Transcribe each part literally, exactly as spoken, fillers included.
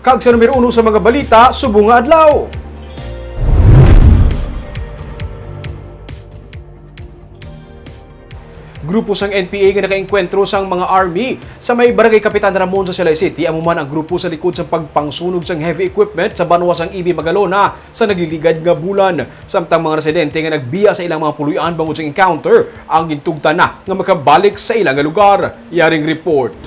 Kag sa numero uno sa mga balita subong nga adlaw. Grupo sang N P A nga nakaengkwentro sang mga army sa may Barangay Kapitan Ramon sa Silay City, amo man ang grupo sa likod sa pagpangsunog sang heavy equipment sa banwa sang E B Magalona sa nagliligad nga bulan. Samtang mga residente nga nagbiya sa ilang mga puloy-an bangod sa encounter ang gintugtan na nga makabalik sa ila nga lugar. Yaring report.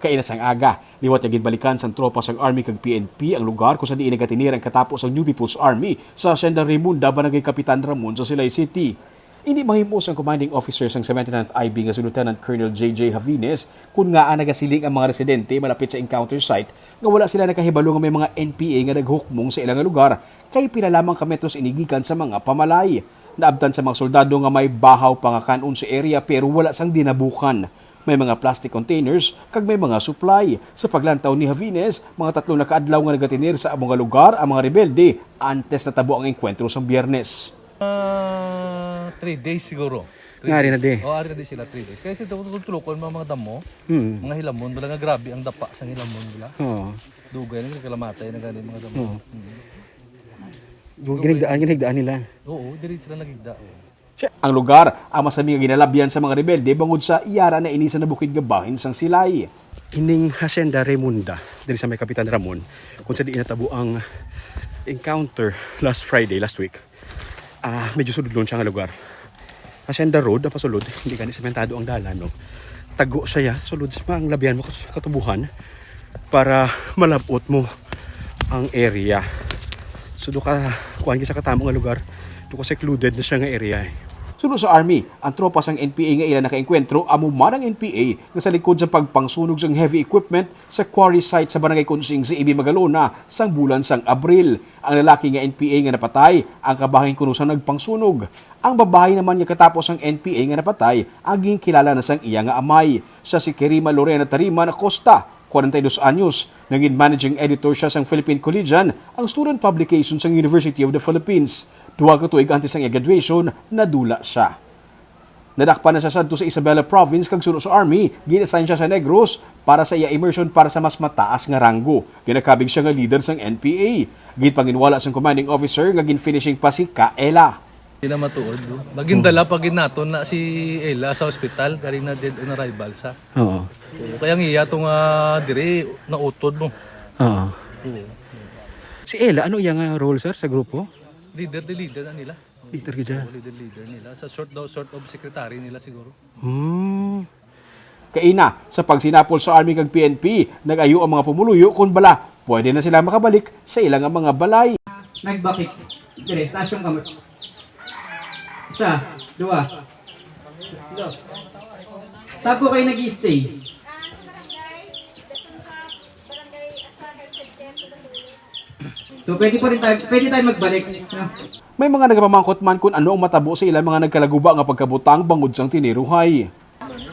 Kaina sang aga, liwat nga ginbalikan sang tropa sang Army kag P N P ang lugar kung sa diin nagatinir ang katapo sang New People's Army sa Hacienda Raymonda, Barangay Kapitan Ramon sa Silay City. Hindi mahimo sang commanding officer sang seventy-ninth I B nga si Lieutenant Colonel J J Javines kung ngaa nagasiling ang mga residente malapit sa encounter site nga wala sila nakahibalo nga may mga N P A nga naghukmong sa ila nga lugar, kay pila lamang ka metros ini gikan sa mga pamalay. Naabtan sa mga soldado nga may bahaw pa nga kan-on sa area pero wala sang dinabukan. May mga plastic containers kag may mga supply. Sa paglantaw ni Javines, mga tatlo na ka adlaw nga nagatinir sa amo nga lugar ang mga rebelde antes natabo ang engkwentro sang Biyernes. Ah, three days siguro. Three Nga rin na days. Di. Oh, ari na di sila, three days. Kaya sa tulukon mga, mga damo, Hmm. mga hilamon, bala nga grabe ang dapa sa hilamon, bala. Oo. Dugay na, kalamatay na gani mga damo. Oo. Hmm. Ginigdaan, ginigdaan nila. Oo, diri sila nagigda. Oo. Ang lugar ang masami nga ginalabyan sa mga rebelde bangod sa yara na ini sa nabukid nga bahin sang Silay. Ining Hacienda Raymonda, diri sa may Kapitan Ramon, kung sa diin natabo ang encounter last Friday, last week, ah, medyo sudlon siya nga lugar. Hacienda Road ang pasulod, hindi gani sementado ang dalan, no? Tago siya, sulod sa mga labyan mo, katubuhan. Para malab-ot mo ang area. So, do ka, kuwan, sa katamo nga lugar, do ka secluded na siya nga area, eh. Suno sa Army, ang tropa sang N P A nga ila nakaengkwentro amo man ang N P A nga sa likod sa pagpangsunog sang heavy equipment sa quarry site sa Barangay Kunsing sa E B Magalona sang bulan sang Abril. Ang lalaki nga N P A nga napatay ang kabahin kuno sa nagpangsunog. Ang babayi naman nga katapo sang N P A nga napatay ang ginkilala na sang iya nga amay. Siya si Kerima Lorena Tariman Acosta, kwarenta y dos anyos. Naging managing editor siya sang Philippine Collegian, ang student publication sang University of the Philippines. Duha ka tuig antes sang iya graduation, nadula siya. Nadakpan na siya sadto sa Isabela Province kag suno sa Army, gin-assign siya sa Negros para sa iya immersion para sa mas mataas nga ranggo. Ginakabig siya nga leader sang N P A. Ginpanginwala sang commanding officer nga gin-finishing pa si Kaela. Di na matuod, no? Magindala pa gid naton na si Ella sa ospital, galing na dead on arrival sa. Oo. Oo, kaya ang iya to nga diri nautod mo. Oo. Oo. Si Ella, ano iya nga role, sir, sa grupo? Leader, the leader na nila. Leader gid siya. Oo, leader, leader nila. Sa sort daw, sort of secretary nila siguro. Hmm. Kaina, sa pagsinapol sa Army kag P N P, nag-ayo ang mga pumuluyo kon bala pwede na sila makabalik sa ila nga mga balay. Nagbakik. Dire, taas yung kamot. Isa, dua. Tatlo. Saan po kayo nag-i-stay? So, pwede po rin tayo, pwede tayo magbalik, no? May mga nagapamangkot man kung ano ang matabo sa ilang mga nagkalaguba nga pagkabutang bangod sang tiniruhay.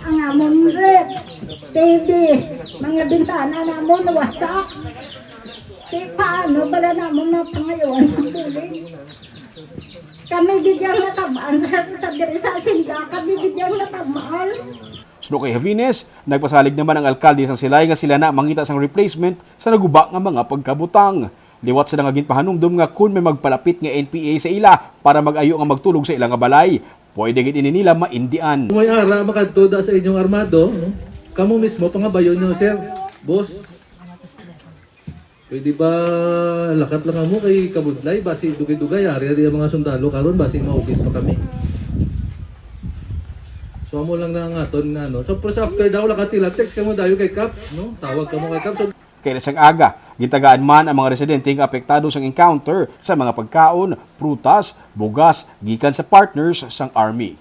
Ang amon ref, T V, mga bintana namon wasak. Di paano bala namon mapangayoan sa bulig? Kami gid yang natamaan sa, sa diri sa asyenda, kami gid yang natamaan. Suno kay Javines, nagpasalig naman ang alkalde sang Silay nga sila na mangita sang replacement sa naguba nga mga pagkabutang. Liwat sila nga ginpahanumdom nga kon may magpalapit nga N P A sa ila para mag-ayo nga magtulog sa ila nga balay, pwede gid ini nila maindian. Kung may ara makadto da sa inyong armado, no? Kamo mismo pangabayon nyo, sir, boss. Pwede ba lakat lang mo kay kabudlay, basi dugay-dugay, ari, ari ang mga sundalo karon, basi maugit pa kami. So, amo lang na ang aton nga, ano. So, pero sa after daw, lakat sila, text kamo dayo kay Kap, no? Tawag kamo kay Kap. So, Kay sang aga, gintagaan man ang mga residente nga apektado sang encounter sa mga pagkaon, prutas, bugas gikan sa partners sang Army.